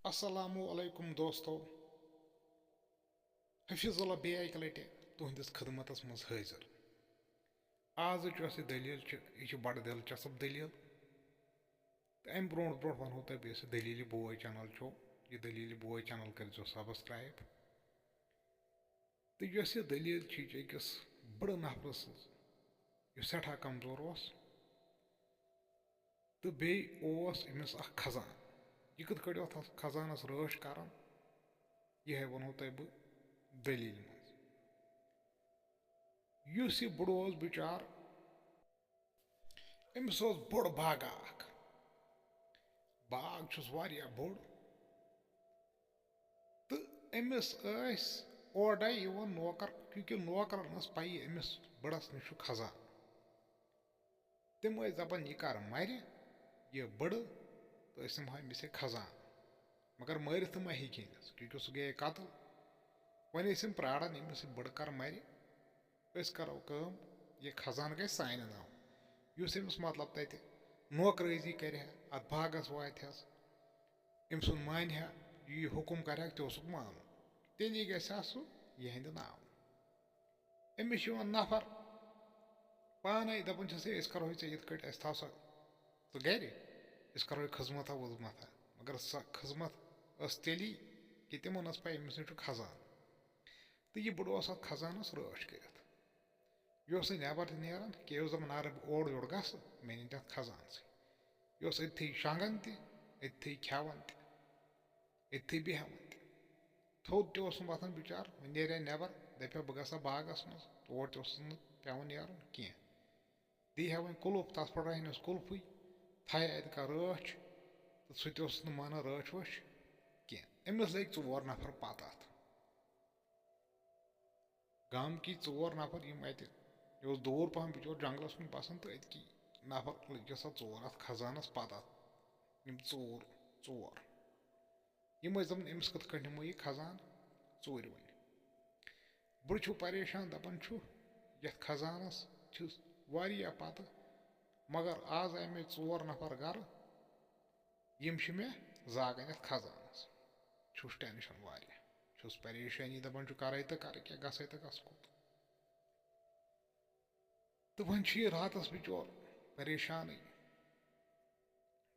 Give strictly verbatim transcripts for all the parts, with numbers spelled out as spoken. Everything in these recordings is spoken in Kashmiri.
السلام علیکم دوستو، حفیظ اللہ بیٚیہِ اَکہِ لَٹہِ تُہٕنٛدِس خدمتس منٛز حٲضِر۔ آزٕچ یۄس یہِ دٔلیٖل چھِ، یہِ چھِ بَڑٕ دِلچسپ دٔلیٖل۔ تہٕ اَمہِ برونٛٹھ برونٛٹھ وَنہو تۄہہِ بہٕ، یۄس یہِ دٔلیٖلہِ بوے channel چھو، یہِ دٔلیٖلہِ بوے channel کٔرۍزیو subscribe۔ تہٕ یۄس یہِ دٔلیٖل چھِ، یہِ چھِ أکِس بٕڑٕ نفرٕ سٕنٛز، یُس سٮ۪ٹھاہ کمزور اوس۔ تہٕ بیٚیہِ اوس أمِس اکھ خزانہٕ۔ یہِ کِتھ کٲٹھۍ اوس اَتھ خزانس رٲچھ کران، یِہے وَنہو تۄہہِ بہٕ دٔلیٖلہِ منٛز۔ یُس یہِ بٕڑٕ اوس بِچار، أمِس اوس بوٚڑ باغا اکھ۔ باغ چھُس واریاہ بوٚڑ۔ تہٕ أمِس ٲسۍ اورَے یِوان نوکر، کیونکہِ نوکرَن ٲس پَیی أمِس بٕڑَس نِش چھُ خزانہٕ۔ تِم ٲسۍ دَپان، "یہِ کَر مَرِ، یہِ بٕڑٕ، تہٕ أسۍ نِمہو أمِس یہِ خزانہٕ۔" مگر مٲرِتھ تہٕ ما ہیٚکہِ أمِس، کیونکہِ سُہ گٔیے قتل۔ وۄنۍ ٲسۍ یِم پرٛاران، أمِس یہِ بٕڑٕ کَر مَرِ، أسۍ کَرو کٲم، یہِ خزانہٕ گژھِ سانہِ ناوٕ۔ یُس أمِس مطلب تَتہِ نوکرٲزی کَرِ ہا، اَتھ باغَس واتہِ ہَس، أمۍ سُنٛد مانہِ ہا، یہِ حُکُم کَرِ ہا، تہِ اوسُکھ مانُن۔ تیٚلی گژھِ ہا سُہ یِہِنٛدِ ناوٕ۔ أمِس چھِ یِوان نفر پانَے دَپان چھِس، "ہے، أسۍ کَرہوے ژےٚ یِتھ کٲٹھۍ، اَسہِ تھاو سا ژٕ گَرِ، أسۍ کَرہوے خٔذمَتھا ؤذمَتھا۔" مگر سۄ خٔذمَتھ ٲس تیٚلی کہِ تِمَن ٲس پَے أمِس نِش چھُ خزانہٕ۔ تہٕ یہِ بٕڑٕ اوس اَتھ خزانَس رٲچھ کٔرِتھ۔ یہِ اوس نہٕ نٮ۪بَر تہِ نیران کینٛہہ، یہِ اوس دَپان، "نہ رَبہِ، اورٕ یورٕ گژھٕ، مےٚ نِنہِ اَتھ خزانسٕے۔" یہِ اوس أتھی شۄنٛگان تہِ، أتھی کھٮ۪وان تہِ، أتھی بیٚہوان تہِ۔ تھوٚد تہِ اوس نہٕ وۄتھان بِچار، وۄنۍ نیرِ ہا نٮ۪بَر، دَپہِ ہا، "بہٕ گژھٕ ہا باغَس منٛز"، تور تہِ اوسُس نہٕ پٮ۪وان نیرُن کینٛہہ۔ دی ہا وۄنۍ قُلُف، تَتھ پٮ۪ٹھ رَہہِ نہٕ اَسہِ قُلفٕے، تھایہِ ہا اَتہِ کانٛہہ رٲچھ، تہٕ سُہ تہِ اوسُس نہٕ مانان رٲچھ وٲچھ کینٛہہ۔ أمِس لٔگۍ ژور نفر پَتہٕ اَتھ۔ گامکی ژور نفر یِم اَتہِ، یہِ اوس دوٗر پَہَم بِچور جنٛگلَس کُن بَسان، تہٕ أتکی نفر لٔگِس اَتھ ژور اَتھ خزانَس پَتہٕ اَتھ۔ یِم ژوٗر، ژور۔ یِم ٲسۍ دَپان، "أمِس کِتھ کٲٹھۍ نِمو یہِ خزانہٕ ژوٗرِ وۄنۍ؟" بٕڑٕ چھُ پریشان، دَپان چھُ، "یَتھ خزانَس چھِ واریاہ پَتہٕ، مگر آز آے مےٚ ژور نفر گَرٕ، یِم چھِ مےٚ زاگَن یَتھ خزانَس۔" چھُس tension واریاہ، چھُس پریشٲنی، دَپان چھُ، "کَرَے تہٕ کَرٕ کیٛاہ، گژھَے تہٕ گژھٕ کوٚت؟" تہٕ وۄنۍ چھُ یہِ راتَس بِچور پریشانٕے۔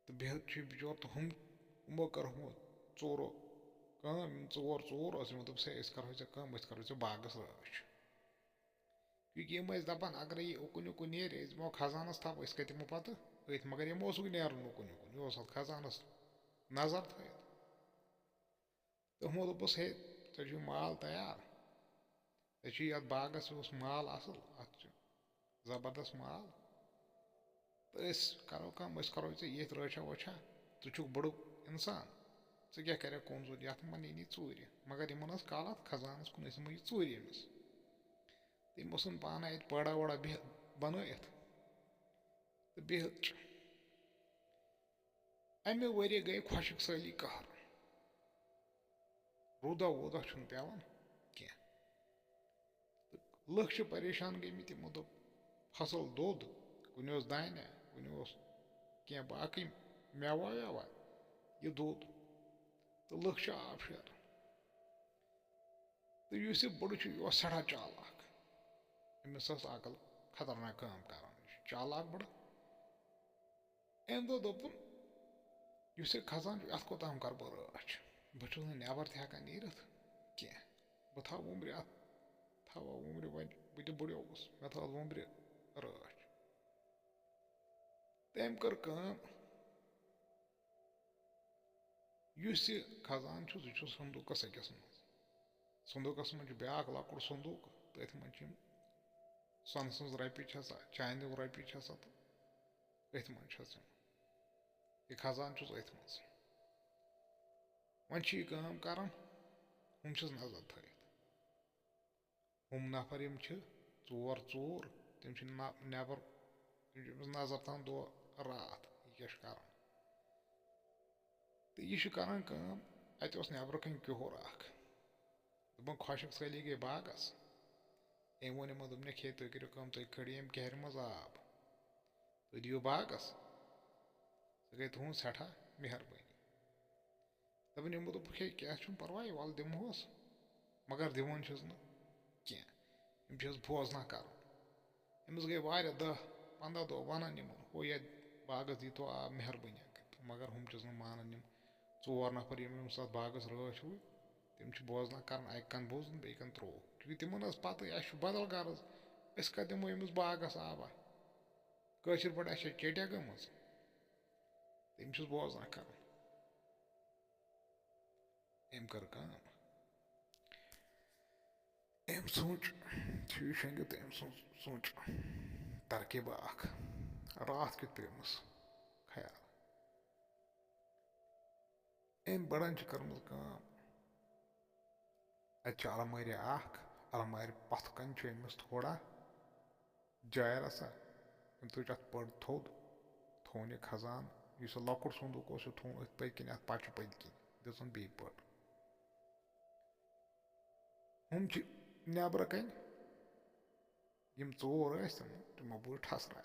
تہٕ بِہِتھ چھُ یہِ بِچور، تہٕ ہُم، یِمو کٔر ہُمو ژورو کٲم، یِم ژور ژوٗر ٲسۍ، یِمو دوٚپ، "ہے، أسۍ کَرہوے ژےٚ کٲم، أسۍ کَرہوے ژےٚ باغَس رٲچھ۔" کیونکہِ یِم ٲسۍ دَپان، اگرَے یہِ اُکُن یُکُن نیرِ، أسۍ دِمو خزانَس تھَپھ، أسۍ کَتہِ دِمو پَتہٕ أتھۍ؟ مگر یِمو اوسُکھ نیرُن اُکُن یُکُن، یہِ اوس اَتھ خزانَس نظر تھٲیِتھ۔ تہٕ یِمو دوٚپُس، "ہے، ژےٚ چھُے مال تیار، ژےٚ چھُے یَتھ باغَس، یہِ اوس مال اَصٕل، اَتھ چھُ زبردست مال۔ تہٕ أسۍ کَرو کٲم، أسۍ کَرو ژےٚ ییٚتھۍ رٲچھا وٲچھا، ژٕ چھُکھ بوٚڑُک اِنسان، ژٕ کیٛاہ کَرکھ کُن زوٚن، یَتھ ما نِنی ژوٗرِ؟" مگر یِمَن ٲس کالہٕ اَتھ خزانَس کُن، أسۍ نِمو یہِ ژوٗرِ أمِس۔ تہٕ یِم اوسُن پانَے اَتہِ پٲڑا وٲڑا بِہِتھ بَنٲیِتھ تہٕ بِہِتھ چھِ۔ اَمہِ ؤریہِ گٔے خۄشِک سٲلی قہر۔ روٗدا ووٗدا چھُنہٕ پٮ۪وان کینٛہہ۔ تہٕ لُکھ چھِ پریشان گٔمٕتۍ، یِمو دوٚپ، فصل دوٚد، کُنہِ اوس دانہِ، کُنہِ اوس کینٛہہ باقٕے مٮ۪وا وٮ۪وا، یہِ دوٚد۔ تہٕ لُکھ چھِ آبشار۔ تہٕ یُس یہِ بُڑٕ چھُ، یہِ اوس سٮ۪ٹھاہ چالاک۔ أمِس ٲس عقل خطرناک کٲم کران۔ یہِ چھُ چالاک بُڑٕ۔ أمۍ دوٚپ، دوٚپُن، "یُس یہِ خزانہٕ چھُ، اَتھ کوٚت تام کَرٕ بہٕ رٲچھ؟ بہٕ چھُس نہٕ نٮ۪بر تہِ ہٮ۪کان نیٖرِتھ کینٛہہ۔ بہٕ تھاوٕ وُمبرِ اَتھ، تھاوٕ وُمبرِ وۄنۍ، بہٕ تہِ بُڑیووُس، مےٚ تھٲو وُمبرِ رٲچھ۔" تٔمۍ کٔر کٲم، یُس یہِ خزانہٕ چھُ، سُہ چھُ صندوٗقَس أکِس منٛز۔ صندوٗقَس منٛز چھُ بیٛاکھ لۄکُٹ صندوٗق، تہٕ أتھۍ منٛز چھِ یِم سۄنہٕ سٕنٛز رۄپیہِ چھِ آسان، چاندیو رۄپیہِ چھِ آسان، تہٕ أتھۍ منٛز چھِ آسان۔ یہِ خزانہٕ چھُس أتھۍ منٛز۔ وۄنۍ چھِ یہِ کٲم کران، ہُم چھِس نظر تھٲیِتھ۔ ہُم نفر یِم چھِ ژور ژوٗر، تِم چھِ نہ-، نٮ۪بر، تِم چھِ أمِس نظر تھاوان دۄہ راتھ، یہِ کیٛاہ چھُ کران۔ تہٕ یہِ چھُ کران کٲم، اَتہِ اوس نٮ۪برٕ کَنۍ کِہُر اکھ۔ دوٚپُن، خۄشِک سٲلی گٔے باغس۔ أمۍ ووٚن یِمن، دوٚپنَکھ، "ہے، تُہۍ کٔرِو کٲم، تُہۍ کھٲلِو ییٚمہِ کِہرِ منٛز آب۔ تُہۍ دِیِو باغس، سۄ گٔے تُہٕنٛز سٮ۪ٹھاہ مہربٲنی۔" دَپان یِمو دوٚپُکھ، "ہے، کینٛہہ چھُنہٕ پَرواے، وَلہٕ دِمہوس، مگر دِوان چھِس نہٕ کینٛہہ، یِم چھِس بوزنہ کَرُن۔" أمِس گٔے واریاہ دَہ پنٛداہ دۄہ وَنان یِمَن، "ہو یَتھ باغَس دیٖتو آب مہربٲنی کٔرِتھ"، مگر ہُم چھِس نہٕ مانان۔ یِم ژور نفر یِم أمِس اَتھ باغَس رٲچھ روٗدۍ، تِم چھِ بوزنہ کَران، اَکہِ کَنہٕ بوٗزُن، بیٚیہِ کَنہٕ ترٛووُکھ، چوٗنٛکہِ تِمَن ٲس پَتہٕ، اَسہِ چھُ بدل غرض، أسۍ کَتہِ دِمو أمِس باغَس آبا؟ کٲشِر پٲٹھۍ، اَسہِ چھےٚ چیٹیا گٔمٕژ۔ تٔمۍ چھُس بوزان کَرُن۔ أمۍ کٔر کٲم۔ أمۍ سوٗنٛچ، چھُ یہِ شۄنٛگِتھ تہٕ أمۍ سوٗنٛچ، سوٗنٛچ ترکیبہ اَکھ۔ راتھ کیُتھ پیوٚمُس خیال۔ أمۍ بَڑَن چھِ کٔرمٕژ کٲم۔ اَتہِ چھِ المٲرۍ اَکھ، المارِ پَتھ کَنہِ چھُ أمِس تھوڑا جاے رَژھا۔ أمۍ تُج اَتھ پٔٹ تھوٚد، تھوٚوُن یہِ خزان۔ یُس یہِ لۄکُٹ صندوٗق اوس، یہِ تھوٚوُن أتھۍ پٔتۍ کِنۍ، اَتھ پَچہِ پٔتۍ کِنۍ دِژٕن بیٚیہِ پٔٹ۔ ہُم چھِ نٮ۪برٕ کَنہِ، یِم ژور ٲسۍ تِم، تِمو بوٗز ٹھسراے۔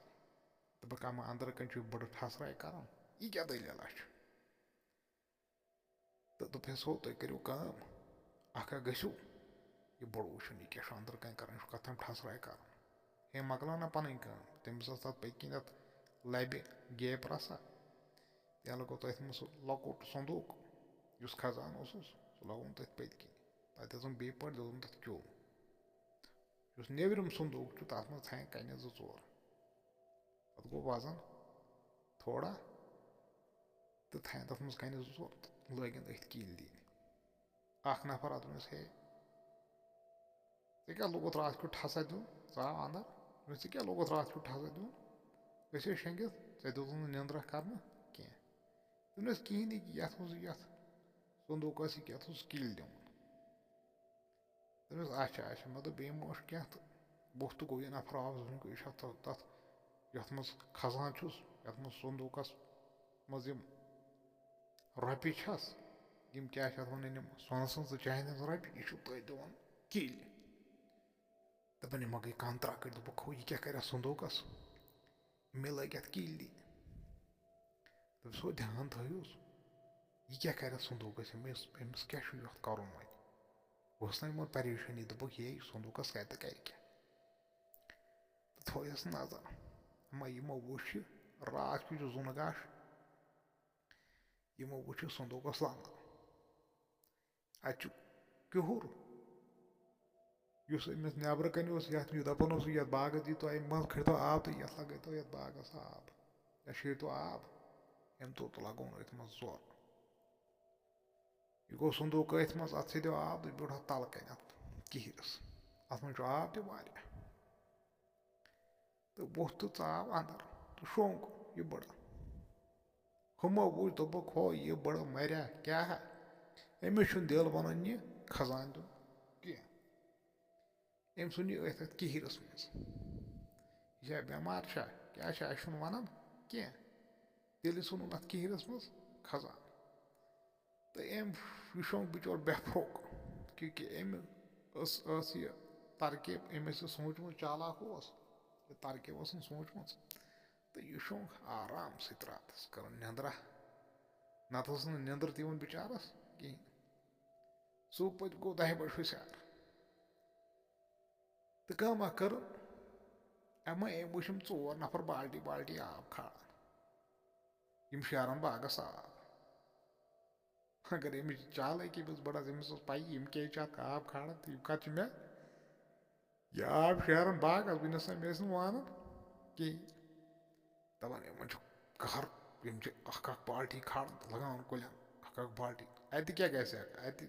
دوٚپُکھ، "اَما اَندرٕ کَنہِ چھُ یہِ بٔڑٕ ٹھسراے کَران، یہِ کیٛاہ دٔلیٖلہ چھِ؟" تہٕ دوٚپہَس، "ہو، تُہۍ کٔرِو کٲم، اَکھ اَکھ گٔژھِو، یہِ بوٚڑ وٕچھُن، یہِ کیٛاہ چھُ أنٛدرٕ کَنہِ کَران، یہِ چھُ کَتھ تام ٹھسراے کَران۔ ہے، مۄکلاو نہ پَنٕنۍ کٲم۔" تٔمِس ٲس تَتھ پٔتۍ کِنۍ اَتھ لَبہِ gap رَژھا، تیٚلہِ گوٚو تٔتھۍ منٛز سُہ لۄکُٹ صندوٗق، یُس خزانہٕ اوسُس، سُہ لوگُن تٔتھۍ پٔتۍ کِنۍ۔ تَتہِ ٲسٕم بیٚیہِ پٲٹھۍ، دیُتُم تَتھ کیوٚم۔ یُس نیٚبرِم صندوٗق چھُ، تَتھ منٛز تھایَن کَنہِ زٕ ژور۔ پَتہٕ گوٚو وَزَن تھوڑا، تہٕ تھایَن تَتھ منٛز کَنہِ زٕ ژور تہٕ لٲگِن أتھۍ کِلۍ دِنۍ۔ اَکھ نفر اَتھ دوٚپنَس، "ہے، ژےٚ کیٛاہ لوگُتھ راتھ کیُتھ ٹھسا دیُن؟ ژٕ آو اَندَر، دوٚپنَس، ژےٚ کیٛاہ لوگُتھ راتھ کیُتھ ٹھسا دیُن؟ أسۍ ٲسۍ شۄنٛگِتھ، ژےٚ دیُتُتھ نہٕ نٮ۪نٛدرا کَرنہٕ کینٛہہ۔" دوٚپنَس، "کِہیٖنۍ نہٕ، یَتھ اوس، یَتھ صندوٗقَس یہِ کیٛاہ اوس کِلۍ دِوان؟" دوٚپمَس، "اچھا، اچھا۔" مےٚ دوٚپ، "بیٚیہِ ما اوس کینٛہہ؟" تہٕ بُتھ تہٕ گوٚو یہِ نفر آو زَن، یہِ چھُ اَتھ تَتھ، یَتھ منٛز خزانہٕ چھُس، یَتھ منٛز صندوٗقَس منٛز یِم رۄپیہِ چھَس، یِم کیٛاہ چھِ اَتھ وَنان، یِم سۄنہٕ سٕنٛز تہٕ چاندِ ہٕنٛز رۄپیہِ، یہِ چھُ تۄہہِ دِوان کِلۍ۔ دَپان، یِمو گٔے کَن ترٛکٕٹۍ، دوٚپُکھ، "ہو، یہِ کیٛاہ کَرِ اَتھ صندوٗقَس؟ مےٚ لٲگۍ اَتھ کِلۍ دِنۍ۔" دوٚپُس، "ہو، دھیان تھٲیوس، یہِ کیٛاہ کَرِ اَتھ صندوٗقَس؟ أمِس، أمِس کیٛاہ چھُ یَتھ کَرُن وۄنۍ؟" اوس نہ یِمَن پریشٲنی، دوٚپُکھ، "یے صندوٗقَس کَتہِ تہٕ کَرِ کیٛاہ؟" تہٕ تھٲیَس نظر، اَما یِمو وٕچھ یہِ راتھ کیُتھ چھُ زُنہٕ گاش، یِمو وٕچھ یہِ صندوٗقَس لَنٛگہٕ۔ اَتہِ چھُ کِہُر، یُس أمِس نٮ۪برٕ کَنہِ اوس، یَتھ یہِ دَپان اوس، یَتھ باغَس دیٖتو، اَمہِ منٛز کھٲلۍتو آب تہٕ یَتھ لَگٲیتو یَتھ باغَس آب، یا شیٖرتو آب۔ أمۍ توٚت لَگوو نہٕ أتھۍ منٛز زور۔ یہِ گوٚو صندوٗق أتھۍ منٛز، اَتھ سیٚدیو آب تہٕ بیوٗٹھ اَتھ تَلہٕ کَنہِ اَتھ کِہِرِس۔ اَتھ منٛز چھُ آب تہِ واریاہ۔ تہٕ ووٚتھ تہٕ ژاو اَندَر تہٕ شۄنٛگ یہِ بٕڑٕ۔ ہُمو وُچھ، دوٚپُکھ، "ہو، یہِ بٕڑٕ مَریا کیٛاہ ہا؟ أمِس چھُنہٕ دِل وَنان یہِ خزانہٕ دیُن کینٛہہ۔ أمۍ ژھُن یہِ أتھۍ، أتھۍ کِہِرِس منٛز۔ یہِ چھا بٮ۪مار چھا؟ کیٛاہ چھا؟ اَسہِ چھُنہٕ وَنان کینٛہہ۔ تیٚلہِ ژھُنُن اَتھ کِہِرِس منٛز خزانہٕ۔" تہٕ أمۍ، یہِ شۄنٛگ بِچور بے پھرٛوک، کیونکہِ أمۍ ٲس، ٲس یہِ ترکیب، أمۍ ٲس یہِ سوٗنٛچمٕژ، چالاک اوس، یہِ ترکیب ٲسٕن سوٗنٛچمٕژ۔ تہٕ یہِ شۄنٛگ آرام سۭتۍ راتَس، کٔرٕن نٮ۪نٛدرا۔ نَتہٕ ٲس نہٕ نٮ۪نٛدٕر تہِ یِوان بِچارَس کِہیٖنۍ۔ صُبح پَتہٕ گوٚو دَہہِ بَجہِ ہُشیار۔ تہٕ کٲم اَکھ کٔرٕن، اَما أمۍ وٕچھ یِم ژور نفر بالٹی بالٹی آب کھالان۔ یِم شیرَن باغَس آب۔ اگر أمِس چالٲکی ٲس بٔڑ، أمِس ٲس پَیی یِم کیٛازِ چھِ اَتھ آب کھالان تہٕ یِم کَتھ چھِ مےٚ یہِ آب شیران باغَس، وٕنِس تام مےٚ ٲسۍ نہٕ مانان کِہیٖنۍ۔ دَپان، یِمَن چھُ قہر، یِم چھِ اَکھ اَکھ بالٹی کھالان تہٕ لَگاوان کُلٮ۪ن، اَکھ اَکھ بالٹی۔ اَتہِ کیٛاہ گژھِ ہا؟ اَتہِ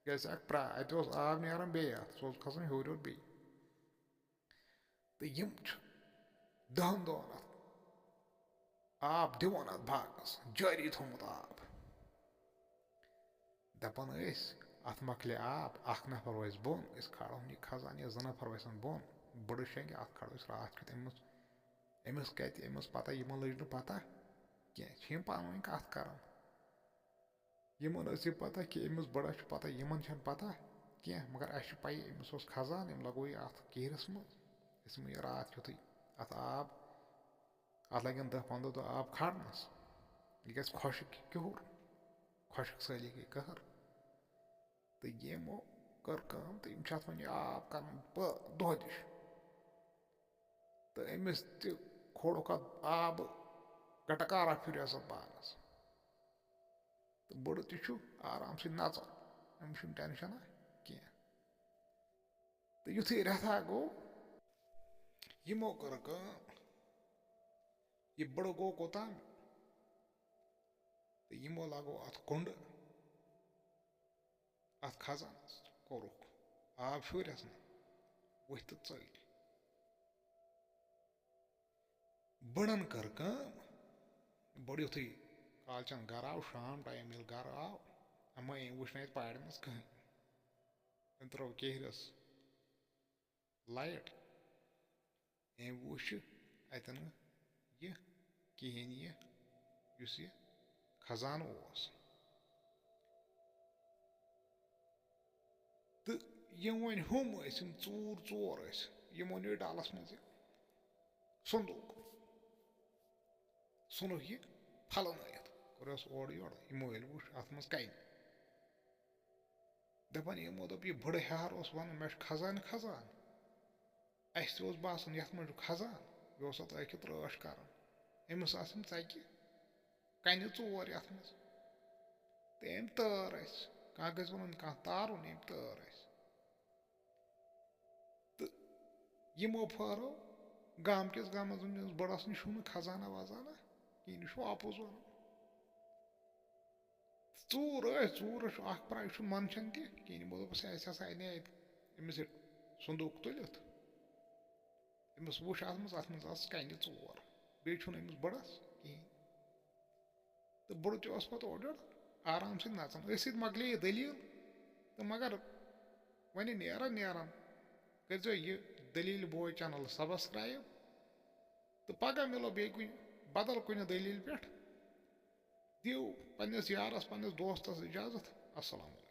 گژھِ اَکھ پرٛا-، اَتہِ اوس آب نیران بیٚیہِ اَتھ، سُہ اوس کھَسان ہیوٚر ہیوٚر بیٚیہِ۔ تہٕ یِم چھِ دَہَن دۄہَن اَتھ آب دِوان، اَتھ باغَس جٲری تھوٚومُت آب۔ دَپان ٲسۍ، اَتھ مۄکلہِ آب، اَکھ نفر وَسہِ بۄن، أسۍ کھالہون یہِ خزانہٕ، یا زٕ نفر وَسَن بۄن، بٕڑٕ شۄنٛگہِ، اَتھ کھالو أسۍ راتھ کیُتھ۔ أمِس، أمِس کَتہِ، أمِس پَتہ، یِمَن لٔج نہٕ پَتہ کینٛہہ، چھِ یِم پانہٕ ؤنۍ کَتھ کَران۔ یِمَن ٲس یہِ پَتہ کہِ أمِس بٕڑَس چھِ پَتہ، یِمَن چھَنہٕ پَتہ کینٛہہ، مگر اَسہِ چھِ پَیی أمِس اوس خزانہٕ، أمۍ لَگوو یہِ اَتھ کِہرِس منٛز۔ أسۍ یِمو یہِ راتھ کیُتھُے اَتھ آب، اَتھ لَگن دَہ پنٛداہ دۄہ آب کھالنَس، یہِ گژھِ خۄشٕک کِہُر۔ خۄشک سٲلی گٔے قہر۔ تہٕ یِمو کٔر کٲم تہٕ یِم چھِ اَتھ وۄنۍ یہِ آب کَران پٲ-، دۄہدِش۔ تہٕ أمِس تہِ کھولُکھ اَتھ آبہٕ گَٹہٕ کارا پھِریوس اَتھ بانَس۔ تہٕ بٕڑٕ تہِ چھُ آرام سۭتۍ نَژان، أمِس چھُنہٕ ٹٮ۪نشَنا کینٛہہ۔ تہٕ یُتھُے رٮ۪تھا گوٚو، یِمو کٔر کٲم، یہِ بٕڑٕ گوٚو کوٚتام، تہٕ یِمو لَگوو اَتھ کُنٛڈٕ، اَتھ خزانَس کوٚرُکھ آب شُرِس نہٕ، ؤتھۍ تہٕ ژٔلۍ۔ بٕڑَن کٔر کٲم، بٕڑ یُتھُے کالچَن گَرٕ آو، شام ٹایم ییٚلہِ گَرٕ آو، اَما أمۍ وٕچھ نہٕ اَتہِ پارِ منٛز کٕہٕنۍ۔ أمۍ ترٲو کِہرِس لایٹ، أمۍ وٕچھ اَتٮ۪ن نہٕ یہِ کِہیٖنۍ، یہِ یُس یہِ خزانہٕ اوس۔ تہٕ یِم وۄنۍ ہُم ٲسۍ، یِم ژوٗر ژور ٲسۍ، یِمو نیوٗ ڈَلَس منٛز یہِ صندوٗق، ژھُنُکھ یہِ پھَلنٲیِتھ، کوٚرُس اورٕ یورٕ، یِمو ییٚلہِ وٕچھ اَتھ منٛز کَنہِ۔ دَپان یِمو دوٚپ، "یہِ بٕڑٕ ہیہَر اوس وَنان، مےٚ چھُ خزانہٕ خزانہٕ۔" اَسہِ تہِ اوس باسان، یَتھ منٛز چھُ خزانہٕ، یہِ اوس اَتھ ٲکھِتھ رٲچھ کَران۔ أمِس آسہٕ یِم ژَکہِ کَنہِ ژور یَتھ منٛز۔ تہٕ أمۍ تٲر اَسہِ، کانٛہہ گژھِ وَنُن، کانٛہہ تارُن، أمۍ تٲر اَسہِ۔ تہٕ یِمو پھٲرو گامہٕ کِس گامَس منٛز، یُس بٕڑَس نِش چھُنہٕ خزانہ وزانہ کِہیٖنۍ، یہِ چھُ اَپُز وَنان۔ ژوٗر ٲسۍ، ژوٗر چھُ اَکھ پرٛا-، یہِ چھُنہٕ منٛدچھان تہِ کِہیٖنۍ۔ یِمو دوٚپُس، "ہے، اَسہِ ہسا اَنے اَتہِ أمِس یہِ صندوٗق تُلِتھ، أمِس وٕچھ اَتھ منٛز، اَتھ منٛز آسہٕ کَنہِ ژور، بیٚیہِ چھُنہٕ أمِس بٕڑَس کِہیٖنۍ۔" تہٕ بٕڑٕ تہِ اوس پَتہٕ اورٕ یورٕ آرام سۭتۍ نَژان۔ أتھۍ سۭتۍ مۄکلے یہِ دٔلیٖل۔ تہٕ مگر وۄنۍ نیران نیران کٔرۍزیو یہِ دٔلیٖل بوے channel subscribe۔ تہٕ پگاہ مِلو بیٚیہِ کُنہِ بدل کُنہِ دٔلیٖلہِ پٮ۪ٹھ۔ دِیِو پنٛنِس یارَس، پنٛنِس دوستَس اِجازت۔ السلام علیکم۔